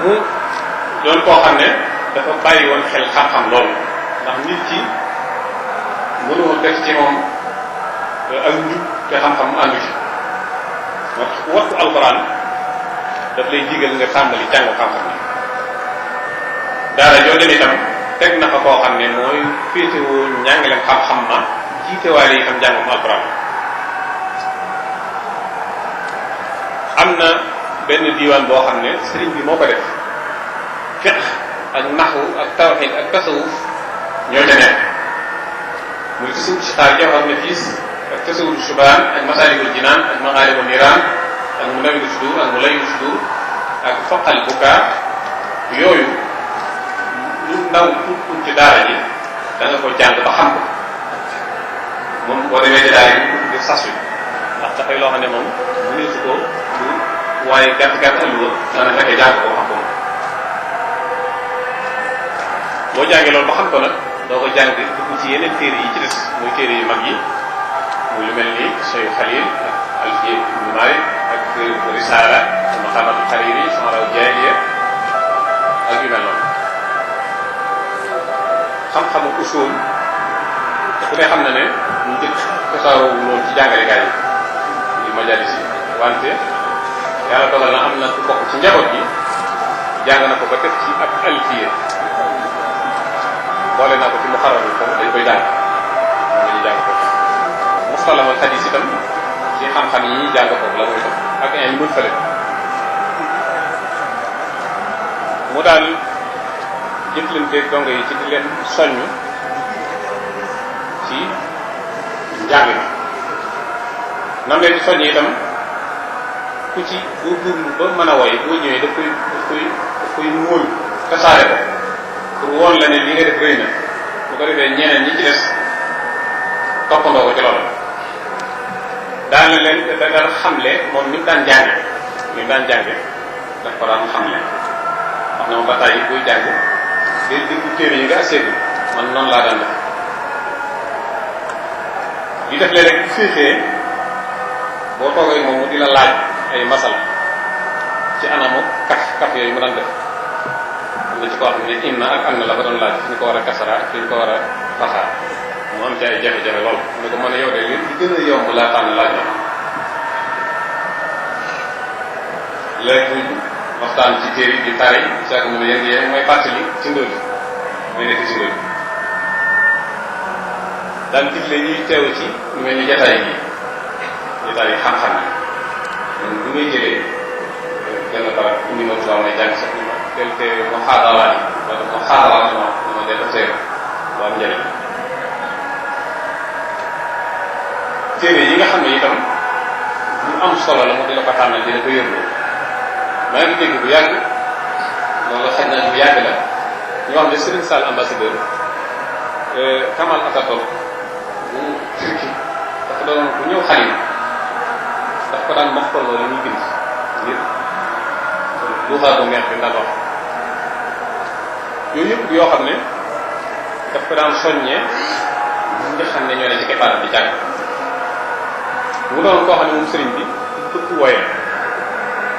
mu doon koo xam ne dafa bàyyi woon xel xam-xam loolu ndax nit ki mënoo def ci moom ak njub te xam-xam àndu ci moo tax wattu alxuraan daf lay digal nga tàmbali jàng xam-xam ni daara joo dem itam teg na fa koo xam ne mooy féetewoo njàngaleem xam-xam ma jiitewaale itam jàngum alxuraan am na benn diiwaan boo xam ne sëriñ bi moo ko def fiqh ak naxwu ak tawxiid ak tasawuf ñoo ca nekk muy tasawuf sixaar jawhar nafiis ak tasawuf subaan ak masaalikul jinaan ak maxaalimul niiraan ak munawwirus sudur ak mulayyinus sudur ak faqal bukaa yooyu lu ndaw tuut ci daara ji da nga ko jàng ba xam ko moom boo demee ci daara ji mu sas wi ndax dafay loo xam ne moom mu neesu ko du waaye gàtt gàtt alluwa daana fekkee jàng ko xam ko moom boo jàngee loolu ba xam ko nag doo ko jàng dugg ci yeneen téere yi ci des muy téere yu mag yi muy lu mel ni Sahih Khalil ak Alfiya ibn Malik ak Risaala Maqaamatul Hariri Shu'araa'u Jaahiliya ak yu mel noonu xam-xamu usul ku ne xam na ne ñu njëkk tasaaroo loolu ci jàngalekaay yi majalis yi wante yàlla dogal na am na ku bokk ci njaboot gi jàng na ko ba teg ci ab alfiya boole naa ko ci mu xaral ko dañ koy jàng moom la ñuy jàng ko mustalahul hadis itam ci xam-xam yi ñuy jàng ko la muy tam ak li muy fële mu daal jëflante dongo yi ci di leen soññ ci njàng mi nam leen di soññ itam ku ci góorgóorlu ba mën a woy boo ñëwee daf koy móol tasaare ko pour woon la ne li nga def rëy na bu ko defee ñeneen ñi ci des toppandoo ko ci loolu daan na leen da daan xamle moom ni mu daan jànge daf ko daan xamle wax na ma ba tàyyi buy jàng day déglu téere yi nga seetlu man noonu laa daan def di def leen rek bu féexee boo toogee moom mu di la laaj ay masala ci anamu kaf yooyu mu daan def am na ci koo xam ne inna ak am na la ba doon laaj fi ñu ko war a kasara ak fi ñu ko war a faxaar mu am ci ay jafe-jafe lool mu ne ko mën a yow de li gën a yomb laa tànn laaj la léegi waxtaan ci téere di tari saako mu ne yéen mooy fàttali ci ndóol mooy nekk ci ndóol daan digle ñuy teew ci lu mel ni jataay yi xam-xam yi bu may jëlee benn barab indi ma tubaab may jàng sax ni ma tel te mu xaadalaat wala mu xaadalaat ma def teew bu am njëriñ téere yi nga xam ne itam lu am solo la mu di la ko tànnal dina ko yërlu maa ngi dégg bu yàgg loolu xaj na bu yàgg la ñoo xam ne Serigne Sall ambassadeur Kamal Atatürk bu Turquie dafa doon bu ñëw xalima daf ko daan mokkal loolu ñuy bind ngir luuxaa bu neex bi daan wax yooyu yëpp yoo xam ne daf ko daan soññee ñi nga xam ne ñoo ne ci keppaaram di jàng mu doon koo xam ne moom sëriñ bi bëgg woye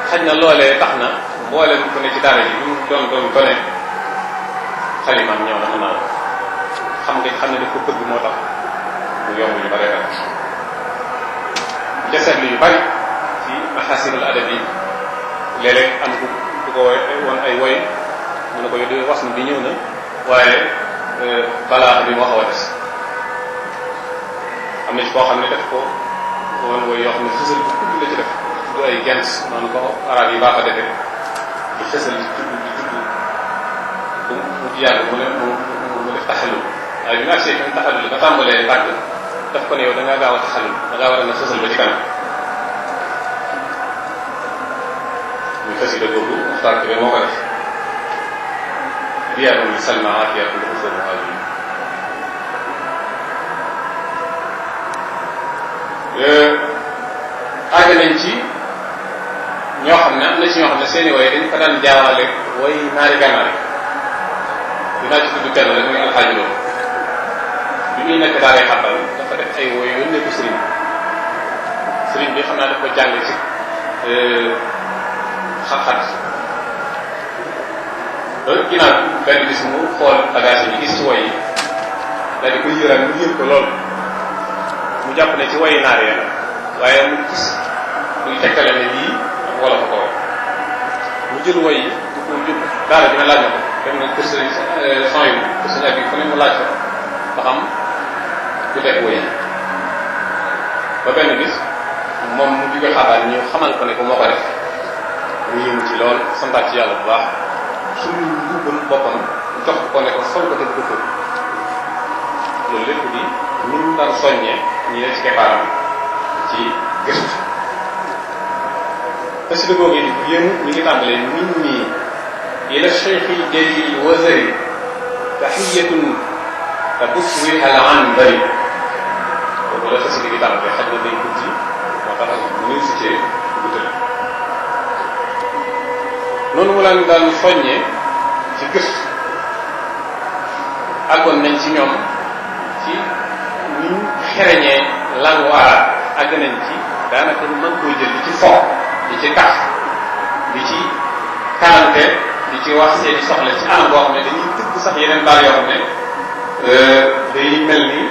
xaj na loolee tax na mboolem ku ne ci daara ji lu mu doon gone xalimaam ñëw na mën naa xam ne daf ko bëgg moo tax mu yomb ñu bare rek jaseetlu yu bari ci maxaasinul adab yi léeg-léeg am ku ko woon ay woy mu ne ko yow was bi ñëw na waaye balaa bi moo xaw a des am na ci koo xam ne def ko woon woy yoo xam ne fësal bu tudd la ci def du ay gens noonu ko arab yi baax a defee di fësal di tudd mu ci yàgg mu def taxalul waaye bi nga agsee fi taxalul ba tàmbalee tàgg daf ko ne yow da ngaa gaaw a taxalul da ngaa war a na fësal ba ci kanam muy xasida boobu Muxtaar Kebe moo ko def diyaarun li Salma aafiyatun li usul muhaajiriin àgg nañ ci ñoo xam ne am na ci ñoo xam ne seeni woy dañ ko daan jaawale woy naari gànnaar dinaa ci tudd kenn rek muy alxaaji Lo bi muy nekk daaree xàttal dafa def ay woy yónnee ko sëriñ bi xam naa daf ko jàng ci xat-xat ba ginnaaw benn bis mu xool bagage yi gis ci woy yi daal di koy yëraat mu yër ko lool mu jàpp ne ci woyi naar yi la waaye mu gis luy tekkale ne lii wala fa ko woy mu jël woy yi mu jël daara dina laaj na ko dem na kër sëriñ son yi kër sëriñ ak yi fu ne mu laaj ko ba xam ku teg woy yi ba benn bis moom mu jóge xabaar ñu xamal ko ne ko moo ko def mu yëngu ci lool santaat ci yàlla bu baax suñu yóbbul boppam jox ko ne ko sol ko te bu ko loolu lépp di ñu mu daan soññee ñi ne ci keppaaram ci gëstu xasida googu yi yéen ñu ngi tàmbalee min nii ila cheikhil jalil wazari tahiyatun tabusriha al anbari boobu la xasida gi tàmbalee xaj na day guddi moo tax ñu si cee guddal noonu mu laan daan soññee ci gëstu àggoon nañ ci ñoom ci ñu xereñee langue arabe àgg nañ ci daanaka ñu mën koo jël di ci fo di ci tax di ci kalante di ci wax seeni soxla ci anam boo xam ne dañuy tëgg sax yeneen baal yoo xam ne day mel ni